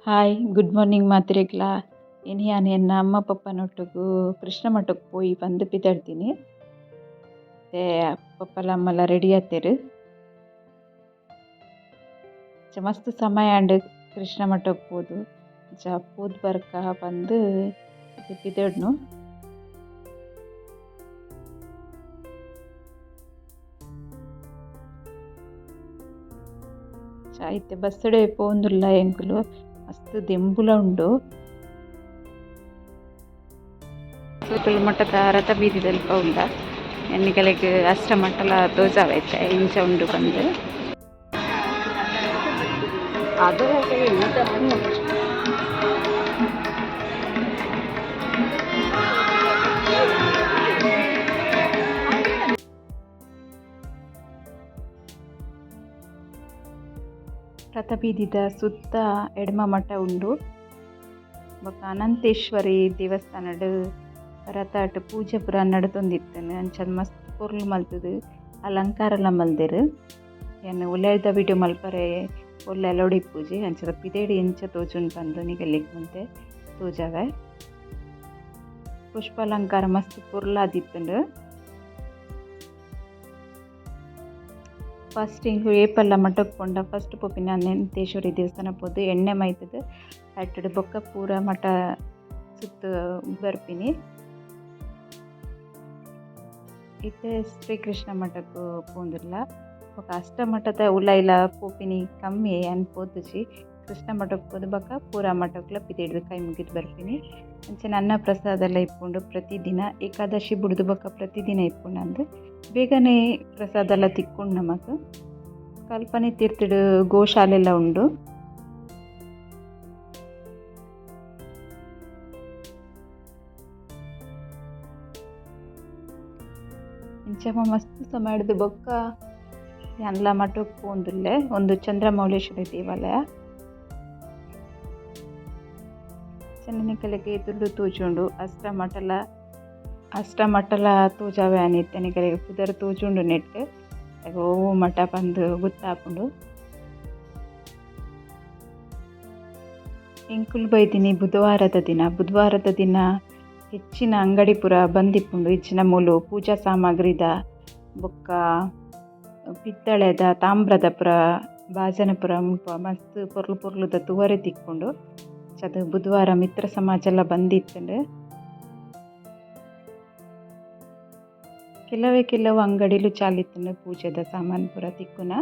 Hi, good morning ಮಾತ್ರೆಗ್ಲಾ. ಇನಿ ಯಾನ್ ಎನ್ನ ಅಮ್ಮ ಪಪ್ಪನೊಟ್ಟುಗು ಕೃಷ್ಣ ಮಠಕ್ಕೆ ಪೋಯಿ ಪಂದ್ ಪಿದಡ್ದಿನಿ. ಪಪ್ಪಲ ಅಮ್ಮಲ ರೆಡಿ ಆತೆರ್. ಮಸ್ತ್ ಸಮಯ ಆಂಡ್ ಕೃಷ್ಣ ಮಠಕ್ಕೆ ಪೋದು. ಅಂಚ ಪೋದು ಬರ್ಕ ಪಂದ್ ಪಿದಡ್ನು. ಇತ್ತೆ ಬಸ್ಸುಡೆ ಪೋವೊಂದುಲ್ಲ ಎಂಕುಲು. ಮಸ್ತ್ ದೆಂಬುಲ ಉಂಡು. ಸುತ್ತುಲು ಮಠದ ರಥ ಬೀದಿದಲ್ಪ ಉಲ್ಲ. ಎನ್ನಿಕಲೆಗ್ ಅಷ್ಟಮಠಲ ತೋಜಾವೆ ಇತ್ತೆ ಇಂಚ ಉಂಡು ಪಂದ್. ರಥ ಬೀದಿದ ಸುತ್ತ ಎಡ್ಮ ಮಠ ಉಂಡು. ಬೊಕ್ಕ ಅನಂತೇಶ್ವರಿ ದೇವಸ್ಥಾನಡ್ ರಥಟ್ ಪೂಜೆ ಪೂರ ನಡತೊಂದಿತ್ತುಂಡು. ಅಂಚಾದ್ ಮಸ್ತ್ ಪೊರ್ಲು ಮಲ್ತುದು ಅಲಂಕಾರಲ ಮಲ್ದೆರ್. ಯಾನ್ ಉಲಾಯಿದ ವಿಡಿಯೋ ಮಲ್ಪರೆ ಓಲ್ಲ ಅಲೌಡ್ ಇಪ್ಪುಜಿ. ಅಂಚಾದ್ ಪಿದಯ್ಡ್ ಎಂಚ ತೋಜುಂಡು ಪಂದ್ ನಿಕಲೆಗ್ ಒಂತೆ ತೋಜಾವೆ. ಪುಷ್ಪಾಲಂಕಾರ ಮಸ್ತ್ ಪೊರ್ಲಾದಿತ್ತುಂಡು. ಫಸ್ಟ್ ಎಂಕುಲು ಏಪಲ ಮಠಕ್ ಪೋಂಡ ಫಸ್ಟ್ ಪೋಪಿನ ಅನಂತೇಶ್ವರಿ ದೇವಸ್ಥಾನ ಪೋದು ಎಣ್ಣೆ ಮೈತುದು ಐಟುಡು ಬೊಕ್ಕ ಪೂರ ಮಠ ಸುತ್ತು ಬರ್ಪಿನಿ. ಇತ್ತೆ ಶ್ರೀ ಕೃಷ್ಣ ಮಠಕ್ ಪೋವೊಂದುಲ್ಲ. ಬೊಕ್ಕ ಅಷ್ಟಮಠದ ಉಲಾಯಿಲ ಪೋಪಿನಿ ಕಮ್ಮಿ ಯಾನ್ ಪೋತುಜಿ. ಕೃಷ್ಣ ಮಠಕ್ ಪೋದು ಬೊಕ್ಕ ಪೂರ ಮಠಕ್ಲ ಪಿದಯ್ಡ್ದ್ ಕೈ ಮುಗಿದ್ ಬರ್ಪಿನಿ. ಅಂಚನೆ ಅನ್ನ ಪ್ರಸಾದಲ ಇಪ್ಪುಂಡು ಪ್ರತಿದಿನ ಏಕಾದಶಿ ಬುಡ್ದು ಬೊಕ್ಕ ಪ್ರತಿದಿನ ಇಪ್ಪುಂಡು ಅಂದ್. ಬೇಗನೆ ಪ್ರಸಾದಲ ತಿಕ್ಕುಂಡು ನಮಕ್. ಕಲ್ಪನೆ ತೀರ್ಥಡ್ ಗೋಶಾಲೆಲ ಉಂಡು. ಇಂಚಪ ಮಸ್ತ್ ಸಮಯಡ್ದ್ ಬೊಕ್ಕ ಯಾನ್ಲ ಮಠಕ್ ಪೋವೊಂದುಲ್ಲೆ. ಉಂದು ಚಂದ್ರಮೌಳೇಶ್ವರಿ ದೇವಾಲಯ. ಅಂಚನೆ ನಿಕಲೆಗ್ ಎದುರುಡು ತೋಜುಂಡು ಅಷ್ಟಮಠಲ ಅಷ್ಟಮಠಲ ತೋಜಾವೆ ಯಾನ್ ಇತ್ತೆ ನಿಕಲೆಗ್ ಪುದರ್ ತೋಜುಂಡು ನೆಟ್ಟ್. ಒವು ಮಠ ಪಂದ್ ಗೊತ್ತಾಪುಂಡು. ಎಂಕುಲು ಬೈದಿನಿ ಬುಧವಾರದ ದಿನ. ಬುಧವಾರದ ದಿನ ಹೆಚ್ಚಿನ ಅಂಗಡಿ ಪೂರ ಬಂದ್ ಇಪ್ಪುಂಡು. ಇಜ್ಜಿಂಡ ಮೂಲು ಪೂಜಾ ಸಾಮಗ್ರಿದ ಬೊಕ್ಕ ಪಿತ್ತಳೆದ ತಾಮ್ರದ ಪೂರ ಬಾಜನ ಪೂರ ಮುಲ್ಪ ಮಸ್ತ್ ಪೊರ್ಲು ಪೊರ್ಲುದ ತೂವರೆ ತಿಕ್ಕುಂಡು. ಅಂಚಾದ್ ಬುಧವಾರ ಮಿತ್ರ ಸಮಾಜಲ ಬಂದ್ ಇತ್ತ್ಂಡ್. ಕೆಲವೇ ಕೆಲವು ಅಂಗಡಿಲು ಚಾಲು ಇತ್ತ್ಂಡ್ ಪೂಜೆದ ಸಾಮಾನ್ ಪೂರ ತಿಕ್ಕುನ.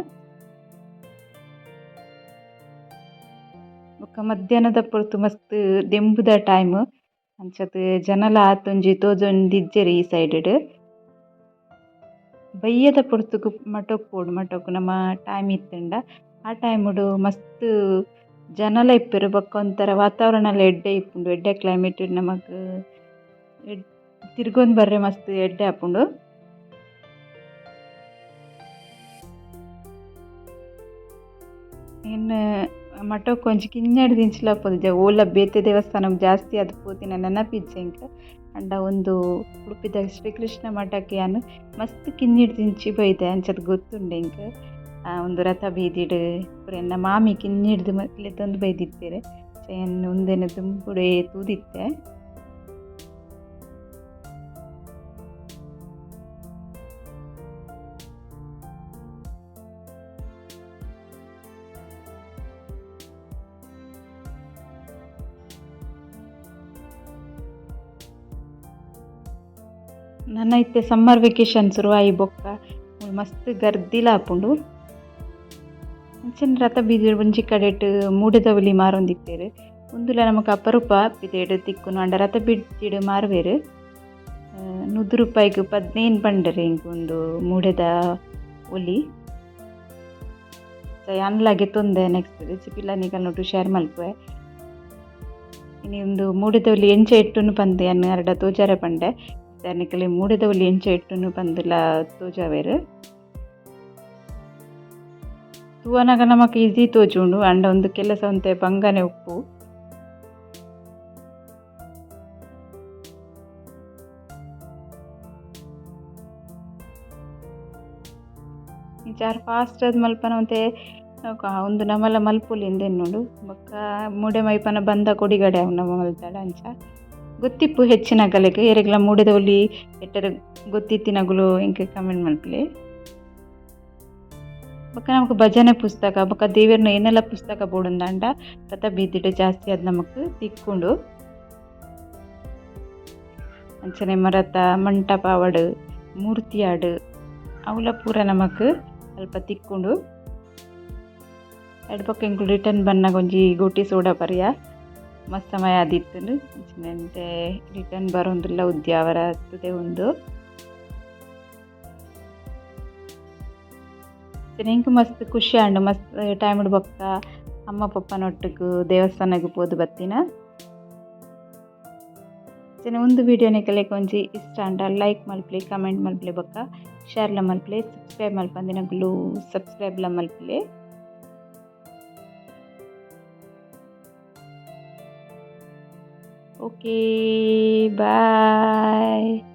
ಬೊಕ್ಕ ಮಧ್ಯಾಹ್ನದ ಪೊರ್ತು ಮಸ್ತ್ ದೆಂಬುದ ಟೈಮ್. ಅಂಚಾದ್ ಜನಲ ಆತೊಂಜಿ ತೋಜೊಂದಿಜ್ಜೆರ್ ಈ ಸೈಡ್ ಡ್. ಬಯ್ಯದ ಪೊರ್ತುಗು ಮಠಕ್ ಪೋಡು ಮಠಕ್ ನಮ ಟೈಮ್ ಇತ್ತ್ಂಡ ಆ ಟೈಮ್ ಡು ಮಸ್ತ್ ಜನಲ ಇಪ್ಪೆರ್ ಬೊಕ್ಕ ಒಂತರ ವಾತಾವರಣಲ ಎಡ್ಡೆ ಇಪ್ಪುಂಡು ಎಡ್ಡೆ ಕ್ಲೈಮೇಟ್ ನಮಕ್ ತಿರ್ಗೊಂದು ಬರ್ರೆ ಮಸ್ತ್ ಎಡ್ಡೆ ಆಪುಂಡು. ಇನ್ ಮಠಕ್ ಒಂಜಿ ಕಿನ್ನಡ್ದಿಂಚಿಲ ಪೋತಿಜ ಓಲ ಬೇತೆ ದೇವಸ್ಥಾನಗ್ ಜಾಸ್ತಿ ಆದ್ ಪೋತಿನ ನೆನಪಿಜ್ಜಿ ಎಂಕ್. ಆಂಡ ಉಂದು ಉಡುಪಿದ ಶ್ರೀ ಕೃಷ್ಣ ಮಠಕ್ ಯಾನ್ ಮಸ್ತ್ ಕಿನ್ನಿಡ್ದಿಂಚಿ ಬೈದೆ ಅಂಚಾದ್ ಗೊತ್ತುಂಡು ಎಂಕ್. ಉಂದು ರಥ ಬೀದಿಡ್ ಪೂರ ಎನ್ನ ಮಾಮಿ ಕಿನ್ನಿಡ್ದ್ ಲೆತೊಂದು ಬೈದಿತ್ತೆರ್. ಯಾನ್ ಉಂದೆನ್ ದುಂಬುಡೇ ತೂದಿತ್ತೆ. ನನ ಇತ್ತೆ ಸಮ್ಮರ್ ವೆಕೇಶನ್ ಸುರು ಆಯಿ ಬೊಕ್ಕ ಮೂಲು ಮಸ್ತ್ ಗರ್ದಿಲ ಆಪುಂಡು. ಅಂಚನೆ ರಥ ಬೀದಿಡ್ ಒಂಜಿ ಕಡೆಟ್ ಮೂಡೆದ ಒಲಿ ಮಾರೊಂದಿತ್ತೆರ್. ಉಂದುಲ ನಮಕ್ ಅಪರೂಪ ಪಿದಯ್ಡ್ ತಿಕ್ಕುನು ಆಂಡ ರಥ ಬೀದಿಡ್ ಮಾರುವೆರ್. 100 ರೂಪಾಯಿಗ್ 15 ಪಂಡೆರ್ ಎಂಕ್ ಉಂದು ಮೂಡೆದ ಒಲಿ. ಯಾನ್ಲ ಗೆತೊಂದೆ ನೆಕ್ಸ್ಟ್ ರೆಸಿಪಿಲ ನಿಕಲ್ನೊಟ್ಟು ಶೇರ್ ಮಲ್ಪುವೆ. ಇನಿ ಉಂದು ಮೂಡೆದ ಒಲಿ ಎಂಚ ಎಟ್ಟುನು ಪಂದ್ ಯಾನ್ ಅರ್ಡ ತೋಜಾರೆ ಪಂಡೆ. ನಿಕಲೆ ಮೂಡೆದ ಒಲಿ ಎಂಚ ಎಟ್ಟುನು ಪಂದುಲ ತೋಜಾವೆರ್. ತೂವನಗ ನಮಕ್ ಈಸಿ ತೋಜುಂಡು ಆಂಡ ಉಂದು ಕೆಲಸ ಒಂತೆ ಬಂಗನೆ ಉಪ್ಪು. ಇಂಚ ಆರ್ ಫಾಸ್ಟ್ ಆದ್ ಮಲ್ಪನ ಒಂತೆ ಉಂದು ನಮಲ ಮಲ್ಪೊಲಿ ಇಂದ್ ಎನ್ನುಂಡು ಬೊಕ್ಕ ಮೂಡೆ ಮೈಪುನ ಬಂದ ಕೊಡಿಗಡೆ ನಮ ಮಲ್ತಡ ಅಂಚ ಗೊತ್ತಿಪ್ಪು ಹೆಚ್ಚಿನಕಲೆಗ್ ಏರೆಗ್ಲ ಮೂಡೆದ ಒಲಿ ಎಟ್ಟರೆ ಗೊತ್ತಿತ್ತಿನಗುಲು ಎಂಕ್ ಕಮೆಂಟ್ ಮಲ್ಪುಲೆ. ಬೊಕ್ಕ ನಮಕ್ ಭಜನೆ ಪುಸ್ತಕ ಬೊಕ್ಕ ದೇವೆರ್ನ ಏನೆಲ ಪುಸ್ತಕ ಬೋಡುಂದಾಂಡ ರಥಬೀದಿಡ್ ಜಾಸ್ತಿ ಆದ್ ನಮಕ್ ತಿಕ್ಕುಂಡು. ಅಂಚನೆ ಮರತ ಮಂಟಪ ಆವಡ್ ಮೂರ್ತಿ ಆಡ್ ಅವ್ಲ ಪೂರ ನಮಕ್ ಅಲ್ಪ ತಿಕ್ಕುಂಡು. ಐಡ್ ಬೊಕ್ಕ ಎಂಕುಲು ರಿಟರ್ನ್ ಬನ್ನಗ ಒಂಜಿ ಗೋಟಿ ಸೋಡ ಪರಿಯ ಮಸ್ತ್ ಸಮಯ ಆದಿತ್ತುಂಡು ಅಂಚನೆ ರಿಟರ್ನ್ ಬರೊಂದುಲ್ಲ ಉದ್ಯಾವರ ತುದೆ ಉಂದು. ಎಂಕ್ ಮಸ್ತ್ ಖುಷಿ ಆಂಡ್ ಮಸ್ತ್ ಟೈಮ್ ಡ್ ಬೊಕ್ಕ ಅಮ್ಮ ಪೊಪ್ಪನೊಟ್ಟುಗು ದೇವಸ್ಥಾನಗ್ ಪೋದು ಬತ್ತಿನ. ಅಂಚನೆ ಉಂದು ವಿಡಿಯೋ ನಿಕಲೆಗ್ ಒಂಜಿ ಇಷ್ಟ ಆಂಡ ಲೈಕ್ ಮಲ್ಪುಲೆ ಕಮೆಂಟ್ ಮಲ್ಪುಲೆ ಬೊಕ್ಕ ಶೇರ್ ಲ ಮಲ್ಪುಲೆ ಸಬ್ಸ್ಕ್ರೈಬ್ ಮಲ್ಪಂದಿನಕುಲು ಸಬ್ಸ್ಕ್ರೈಬ್ ಲ ಮಲ್ಪುಲೆ. Okay bye.